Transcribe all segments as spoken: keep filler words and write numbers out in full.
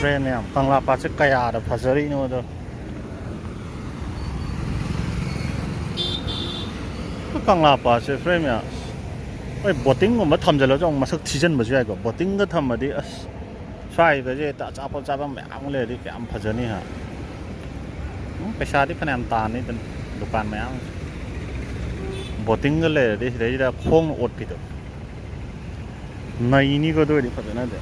Friend ꯃꯌꯥꯝ, ꯀꯪꯂꯥ ꯄꯥꯠꯁꯦ ꯀꯌꯥꯗ ꯐꯖꯔꯤꯅꯣꯗꯣ꯫ ꯀꯪꯂꯥ ꯄꯥꯠꯁꯦ friend ꯃꯌꯥꯝ, ꯍꯣꯏ, boating ꯒꯨꯝꯕ ꯊꯝꯖꯤꯜꯂꯁꯨ ꯑꯃꯨꯛ ꯃꯁꯛ ꯊꯤꯖꯤꯟꯕꯁꯨ ꯌꯥꯏꯀꯣ꯫ Boating ꯒ ꯊꯝꯃꯗꯤ ꯑꯁ, ꯁ꯭ꯋꯥꯏꯒꯁꯦ ꯑꯆꯥꯄꯣꯠ ꯆꯥꯐꯝ ꯃꯌꯥꯝ ꯂꯩꯔꯗꯤ ꯀꯌꯥꯝ ꯐꯖꯅꯤ ꯍꯥ꯫ ꯎꯝ, ꯄꯩꯁꯥꯗꯤ ꯐꯅꯌꯥꯝ ꯇꯥꯅꯤꯗꯅ, ꯗꯨꯀꯥꯟ ꯃꯌꯥꯝ꯫ Boating ꯒ ꯂꯩꯔꯗꯤ ꯁꯤꯗꯩꯁꯤꯗ ꯈꯣꯡꯅ ꯑꯣꯠꯄꯤꯗꯣ꯫ ꯅꯩꯅꯤꯀꯣ ꯑꯗꯨ ꯑꯣꯏꯔꯗꯤ ꯐꯖꯅꯗꯤ꯫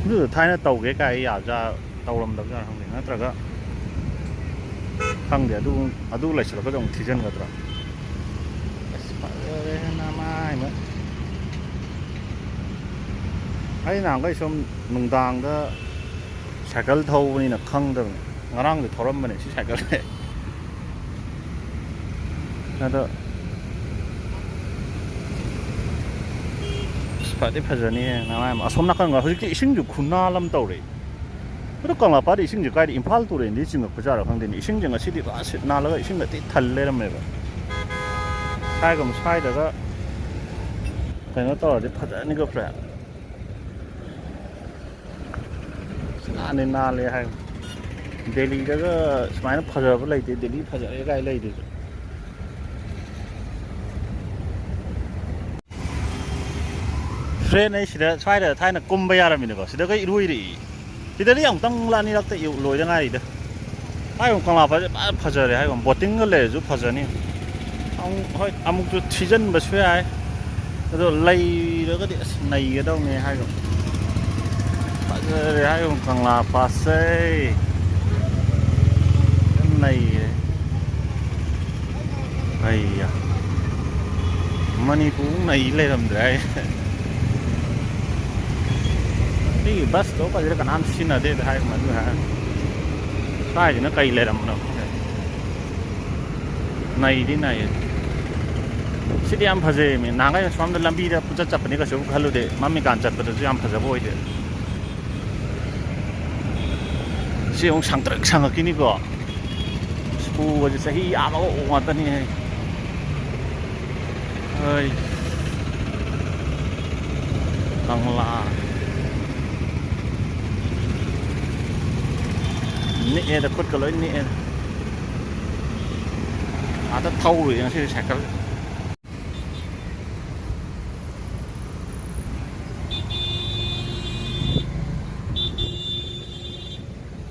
ꯑꯗꯨꯗꯣ ꯊꯥꯏꯅ ꯇꯧꯒꯦ ꯀꯥꯏ ꯌꯥꯕꯖꯥ-, ꯇꯧꯔꯝꯗꯕꯖꯥꯠꯔ ꯈꯪꯗꯦ, ꯅꯠꯇ꯭ꯔꯒ ꯈꯪꯗꯦ, ꯑꯗꯨ, ꯑꯗꯨ ꯂꯩꯁꯤꯜꯂꯛꯄꯗ ꯑꯃꯨꯛ ꯊꯤꯖꯤꯟꯒꯗ꯭ꯔꯥ? ꯑꯁ, ꯐꯖꯔꯦ ꯅꯃꯥꯏꯃꯠ꯫ ꯑꯩ ꯅꯍꯥꯟꯈꯩ ꯁꯨꯝ ꯅꯨꯡꯗꯥꯡꯗ ꯁꯥꯏꯀꯜ ꯊꯧꯕꯅꯤꯅ ꯈꯪꯗꯕꯅꯤ꯫ ꯉꯔꯥꯡꯗꯤ ꯊꯧꯔꯝꯕꯅꯦ ꯁꯤ ꯁꯥꯏꯀꯜꯁꯦ꯫ ꯑꯗꯣ ꯑꯁ, ꯐꯗꯤ ꯐꯖꯅꯤꯍꯦ ꯅꯃꯥꯏꯃꯠ꯫ ꯑꯁꯣꯝ ꯅꯥꯀꯟꯒ ꯍꯧꯖꯤꯛꯇꯤ ꯏꯁꯤꯡꯁꯨ ꯈꯨꯅꯥꯜ ꯑꯃ ꯇꯧꯔꯦ꯫ ꯑꯗꯣ ꯀꯪꯂꯥꯄꯥꯠꯇ ꯏꯁꯤꯡꯁꯦ ꯀꯥꯏꯗ, ꯏꯝꯐꯥꯜ ꯇꯨꯔꯦꯟꯗꯒꯤ ꯆꯤꯡꯉꯛꯄ ꯖꯥꯠꯔ ꯈꯪꯗꯦꯅꯦ꯫ ꯏꯁꯤꯡꯁꯦ ꯉꯁꯤꯗꯤ ꯄꯨꯔꯥ ꯁꯤꯠ ꯅꯥꯜꯂꯒ ꯏꯁꯤꯡꯒ ꯊꯤ ꯊꯜ ꯂꯩꯔꯝꯃꯦꯕ꯫ ꯁ꯭ꯋꯥꯏꯒꯨꯝꯕ ꯁ꯭ꯋꯥꯏꯗꯒ ꯀꯩꯅꯣ ꯇꯧꯔꯗꯤ ꯐꯖꯅꯤꯀꯣ friend꯫ ꯅꯥꯟꯗꯤ ꯅꯥꯜꯂꯦ ꯍꯥꯏ꯫ ꯗꯦꯜꯂꯤꯗꯒ ꯁꯨꯃꯥꯏꯅ ꯐꯖꯕ ꯂꯩꯇꯦ, ꯗꯦꯜꯂꯤ ꯐꯖꯔꯦ ꯀꯥꯏ ꯂꯩꯗꯨꯁꯨ꯫ Friend, ꯑꯩ ꯁꯤꯗ ꯁ꯭ꯋꯥꯏꯗ ꯊꯥꯏꯅ ꯀꯨꯝꯕ ꯌꯥꯔꯝꯃꯤꯅꯀꯣ, ꯁꯤꯗꯒ ꯏꯔꯣꯏꯔꯛꯏ꯫ ꯁꯤꯗꯗꯤ ꯑꯃꯨꯛꯇꯪ ꯑꯅꯤꯔꯛꯇ ꯏ-, ꯂꯣꯏꯗ ꯉꯥꯏꯔꯤꯗ꯫ ꯍꯥꯏꯒꯨꯝ ꯀꯪꯂꯥ ꯐꯖ-, ꯐꯖ-, ꯐꯖꯔꯦ ꯍꯥꯏꯒꯨꯝ, boating ꯒ ꯂꯩꯔꯁꯨ ꯐꯖꯅꯤ꯫ ꯑꯃꯨꯛ, ꯍꯣꯏ, ꯑꯃꯨꯛꯁꯨ ꯊꯤꯖꯤꯟꯕꯁꯨ ꯌꯥꯏ, ꯑꯗꯣ ꯂꯩꯔꯒꯗꯤ ꯑꯁ ꯅꯩꯒꯗꯧꯅꯦ ꯍꯥꯏꯒꯨꯝ꯫ ꯐꯖꯔꯦ ꯍꯥꯏꯒꯨꯝ ꯀꯪꯂꯥ ꯄꯥꯠꯁꯦ꯫ ꯌꯥꯝ ꯅꯩꯌꯦ꯫ ꯑꯩꯌꯥ꯫ ꯃꯅꯤꯄꯨꯔ ꯅꯩ ꯂꯩꯔꯝꯗ꯭ꯔꯦ ꯍꯥꯏ꯫ ꯁꯤꯒꯤ bus ꯇꯣ ꯐꯖꯅ ꯀꯅꯥꯝ ꯁꯤꯖꯤꯟꯅꯗꯦꯗ ꯍꯥꯏꯒꯨꯝ ꯑꯗꯨ ꯍꯥꯏ꯫ ꯁ꯭ꯋꯥꯏꯁꯤꯅ ꯀꯩ ꯂꯩꯔꯝꯕꯅꯣ ꯈꯪꯗꯦ꯫ ꯅꯩꯗꯤ ꯅꯩꯌꯦ꯫ ꯁꯤꯗꯤ ꯌꯥꯝ ꯐꯖꯩꯌꯦꯃꯤ꯫ ꯅꯍꯥꯟꯈꯩ ꯁꯣꯝꯗ ꯂꯝꯕꯤꯗ ꯄꯨꯆꯠ ꯆꯠꯄꯅꯤ ꯀꯩꯁꯨ ꯈꯜꯂꯨꯗꯦ꯫ ꯃꯝꯃꯤꯀꯥꯟ ꯆꯠꯄꯗꯁꯨ ꯌꯥꯝ ꯐꯖꯕ ꯑꯣꯏꯗꯦ꯫ ꯁꯤ ꯑꯃꯨꯛ ꯁꯥꯡꯇ꯭ꯔꯤꯛ ꯁꯥꯡꯉꯛꯈꯤꯅꯤꯀꯣ꯫ ꯁ꯭ꯀꯨꯜꯒꯁꯦ ꯆꯍꯤ ꯌꯥꯝꯃꯕ ꯎ ꯉꯥꯛꯇꯅꯤꯍꯦ꯫ ꯍꯣꯏ꯫ ꯀꯪꯂꯥ꯫ ꯅꯤꯛꯑꯦꯗ, ꯈꯨꯠꯀ ꯂꯣꯏ ꯅꯤꯛꯑꯦꯗ꯫ ꯑꯥꯗ ꯊꯧꯔꯨꯏ ꯉꯁꯤꯗꯤ ꯁꯥꯏꯀꯜ꯫